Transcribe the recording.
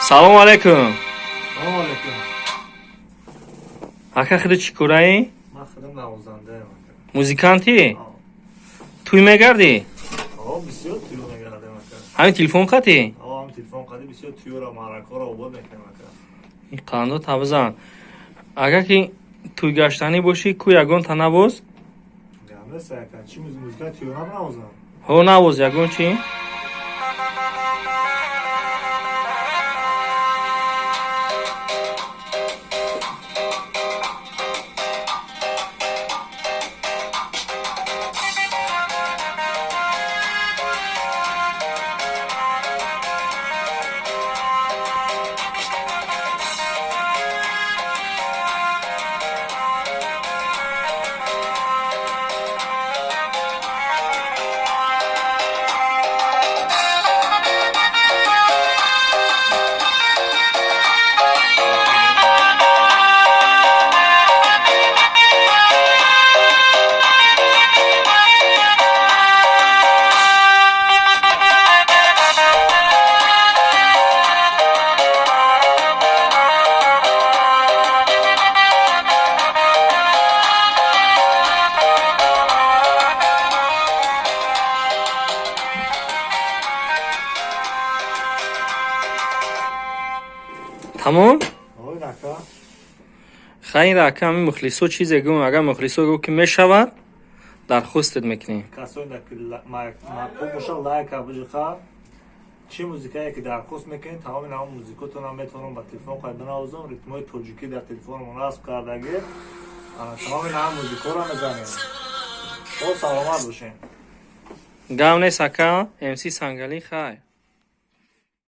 Салому алайкум. Салому алайкум. Ака, худи чӣ кораӣ? Ман худам навозандаам, ака. Музикантӣ? Тӯй мегардӣ? О, бисёр тӯё мегардем, ака. Ҳамин телефон қатӣ? О, ҳам телефон қади бисёр тӯёро, маъракаро обод мекунем, ака. Ин қандо табзан. Агар ки тӯй гаштанӣ бошӣ, ку ягон та навоз. Гап нест, ака. Чӣ музыка, тӯё нам навозам? Ҳо, навоз ягон чӣ. Тамом. Ой, ака. Хайр, ака, ҳамин мухлисо чизе гум. Агар мухлисо гӯ, ки мешавад, дархостет мекунем. Касоне ки маъқул боша, лайка биҷиқа. Чӣ музикае ки дархост мекунед, тамоми намо музикотонам метавонам ба телефон қайд бинавозам. Ритмҳои тоҷикӣ дар телефонамон насб кардагӣ. Ана тамоми намо музикоро мезанем. О, саломат бошем. Гап нест, ака. МС Сангалӣ, хайр.